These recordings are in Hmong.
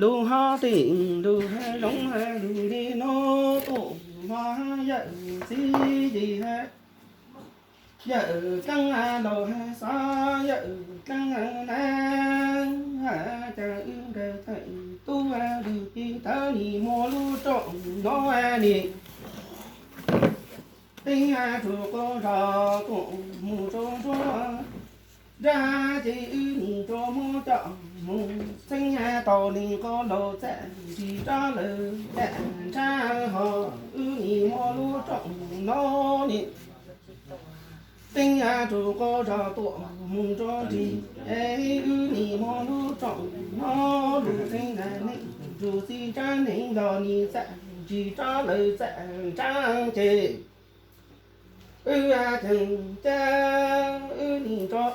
lug ho tim lug zoo lug li no tuaj mog yawm txiv yim ha, yawm dlaab laug ha xov yawm dlaab na, ha cas wb nkawd tawm tub lug pig tawb nim muaj lub rooj no nim teeb rua quas zos tuaj moog rua nruab nrab, ces wb nim rua muab coj moog txheeb tau nim quas laug txawm ntsis rov lawm txawm ntshaab ho, wb nim muab lub rooj no nim teeb rua quas zos tuaj moog rua nrig, es wb nim muab lub rooj no lug txheeb na neej rua txiv tsaab neej los nim txawm ntsis rov lawm txawm ntshaab ces wb tseem ca wb nim rua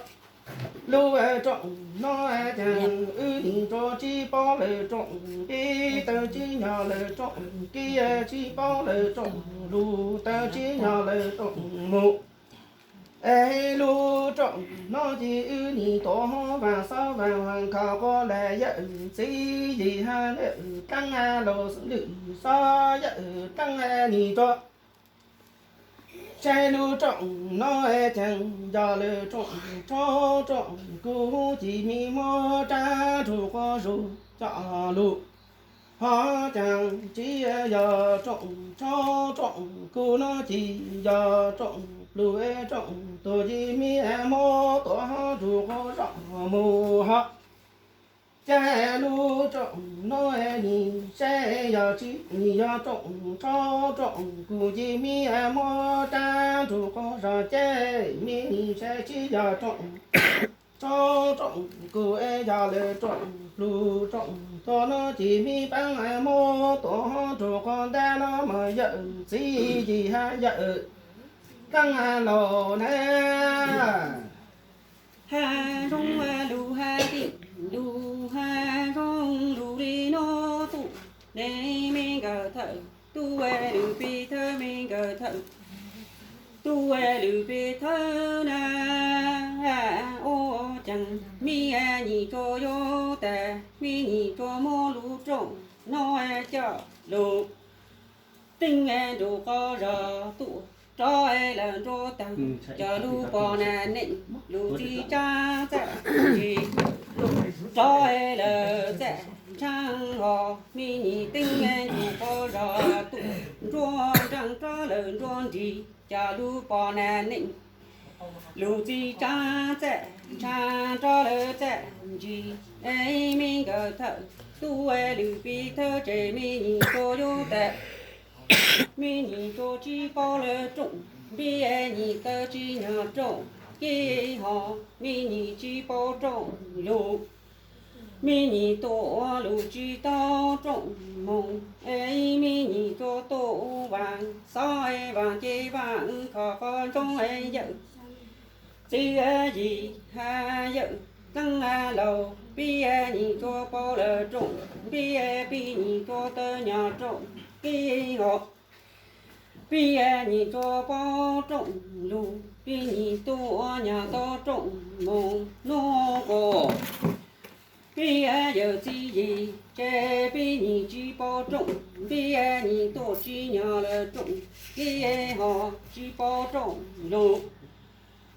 lub rooj no, ces wb nim rua tsib paub lawm rooj pib, tawg tsib nyog lawm rooj kib, tsib paub lawm rooj lug, tawg tsib nyog lawm rooj moog. Es lub rooj no ces wb nim tuav vaaj xob vaaj vaaj kho quas lawm yawm txiv yim ha, yawm dlaab laug lwm xob yawm dlaab nim rua saib lub rooj no, ces yog lawm rooj tshoob rooj kub, ces mej muab rab rua quas zug coj lug. Ho cas tsi yog rooj tshoob rooj kub no, ces yog rooj pluj rooj tuag, ces mej muab tuav rua quas zos moog ho. Ces lub rooj no nim saib yog tsi yog rooj tshoob rooj kub, ces mej muab rab rua quas zos, ces mej nim saib tsi yog rooj tshoob rooj kub, yog lawm rooj pluj rooj tuag no, ces mej paab muab tuav rua quas ntab no mog yawm txiv yim ha, yawm dlaab laug na. Ha zoo lug ha tim lug ha zoo lug li no tuaj, ne mej nkawd thawm tub lug pig thawb, mej nkawd thawm tub lug pig thawb na. Ua caag mej nyam rua yuav tas, mej nyam rua muab lub rooj no coj lug teeb nrug quas zos tuaj rov lawm nruab taag, coj lug pog na neej lug txiv tsaab txawm ntsis rov lawm txawm ntshaab ho, mej nyam teeb nrug quas zos tuaj nruab nraag rov lawm nruab nrig, coj lug pog na neej lug txiv tsaab txawm ntshaab rov lawm txawm ntsis. Es mej nkawd thawm tub lug pig thawb, ces mej nyam rua yuav tas, mej nyam rua tsib paub lawm rooj pib, nyam tawg tsib nyog rooj kib ho, mej nyam tsib paub rooj lug, mej nyam tuaj lug tsib taub rooj moog, es mej nyam rua tuaj vaaj xob vaaj cev vaaj kho quas ntsoov yawm txiv yim ha, yawm dlaab laug pib, nyam rua paub lawm rooj pib, pib nyam rua tawg nyog rooj kib ho, pib nyam rua paub rooj lug, pib nyam tuaj nyog taub rooj moog nuav quas pib, yawm txiv yim ces pib nyam tsib paub rooj pib, nyam tuaj tsib nyog lawm rooj kib ho, tsib paub rooj lug,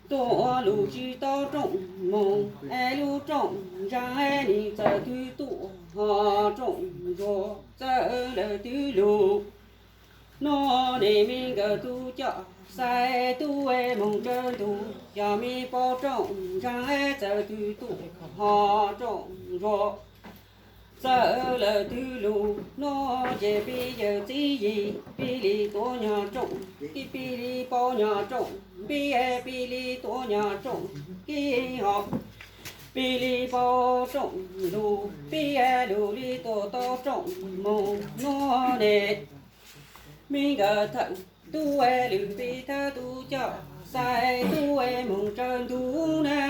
tuaj lug tsib taub rooj moog, es lub rooj ntsaa nim txawm twg tuaj ho, rooj ntsuag txawm lawm twg lug. Nuav ne mej nkawd tub coj xais tub moog tsawg ntug, yog mej paub rooj ntsaa txawm twg tuaj ho, rooj ntsuag txawm lawm twg lug. Nuav ces pib yawm txiv yim pib li tuav nyog rooj kib, pib li paub nyog rooj pib, pib li tuav nyog rooj kib ho, pib li paub rooj lug pib, lug li tuaj taub rooj moog. Nuav ne mej nkawd thawm tub lug pig thawb, tub coj xais tub moog tsawg ntug na.